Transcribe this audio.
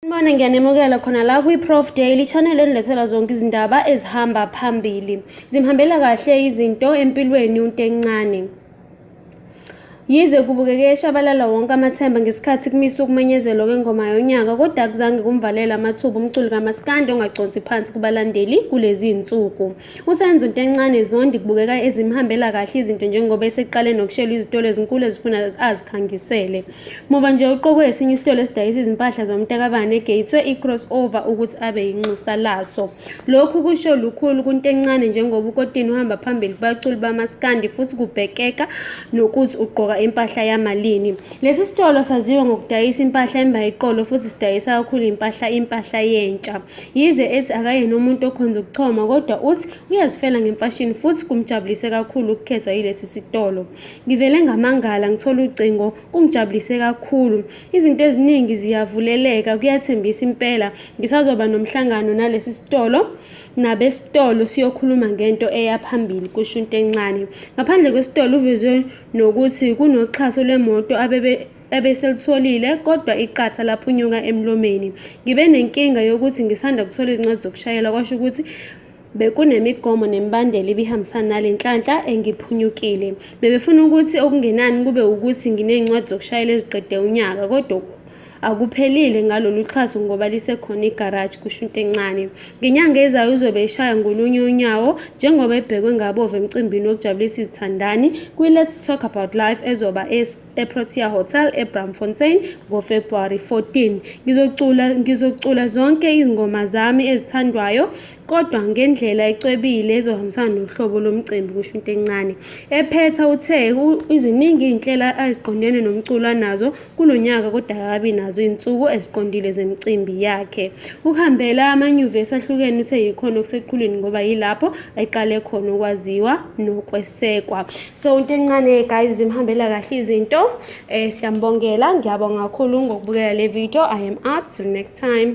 Sanibona, ngiyanemukela khona la kwi-Prof Daily channel enilethela zonke izindaba ezihamba phambili. Zimhambela kahle izinto empilweni uNtencane. Yize kubukeke eshabalala wonke amathemba ngesikhathi kumiswa ukumenyezelwa kwengoma yonyaka kodwa akuzange kumvalele amathuba umculi kamaskandi ongaconsi phansi kubalandeli kulezi zinsuku. Usenzo Ntencane Zondi kubukeka ezimhambela kahle izinto njengoba eseqale nokushelwa izitolo ezinkulu ezifuna azikhangisele. Muva nje uqokwe esinye isitolo esidayisa izimpahla zomntakabani eGateway i-Crossover ukuthi abe yinxusa laso. Lokhu kusho lukhulu kuNtencane njengoba uKotini uhamba phambili kubaculi bamaskandi futhi kubhekeka nokuthi ugqoka impahla yamalini. Lesi sitolo saziwa ngokudayisa impahla emba iqolo futhi sidayisa kakhulu impahla impahla yentsha. Yize ethi akayena umuntu okhonza ukuchoma kodwa uthi uyazifela ngemfashini futhi kumjabulise kakhulu ukukhethwa yilesi sitolo. Ngivele ngamangala ngithola ucingo kungijabulise kakhulu. Izinto eziningi ziyavuleleka kuyathembisa impela. Ngisazoba nomhlangano nalesi sitolo nabesitolo siyokhuluma ngento eya phambili kusho Ntencane. Ngaphandle kwesitolo uvezwe nokuthi kunoxhaso lwemoto abebe ebeselitholile kodwa iqatha laphunyuka emlomeni. Ngibe nenkinga yokuthi ngisanda kuthola izincwadi zokushayela kwasho ukuthi bekunemigomo nemibandela ibihambisana nale nhlanhla engiphunyukile. Bebefuna ukuthi okungenani kube ukuthi nginezincwadi zokushayela eziqede unyaka kodwa akuphelile ngalolu xhaso ngoba lisekhona igaraji kusho Ntencane. Ngenyanga ezayo uzobe eshaya ngolunye unyawo njengoba ebhekwe ngabovu emcimbini wokujabulisa izithandani kwi-Let's Talk About Life ezoba eProtea Hotel eBraamfontein ngoFebruwari 14. Ngizocula ngizocula zonke izingoma zami ezithandwayo kodwa ngendlela ecwebile ezohambisana nohlobo lomcimbi kusho Ntencane. Ephetha uthe iziningi izinhlelo aziqondene nomculo anazo kulo nyaka kodwa akakabi nazo izinsuku eziqondile zemicimbi yakhe. Ukuhambela amanyuvesi ahlukene uthe yikhona okuseqhulwini ngoba yilapho eqale khona ukwaziwa nokwesekwa. So Ntencane guys zimhambela kahle izinto. Siyambongela, ngiyabonga kakhulu ngokubukela le video. I am out till next time.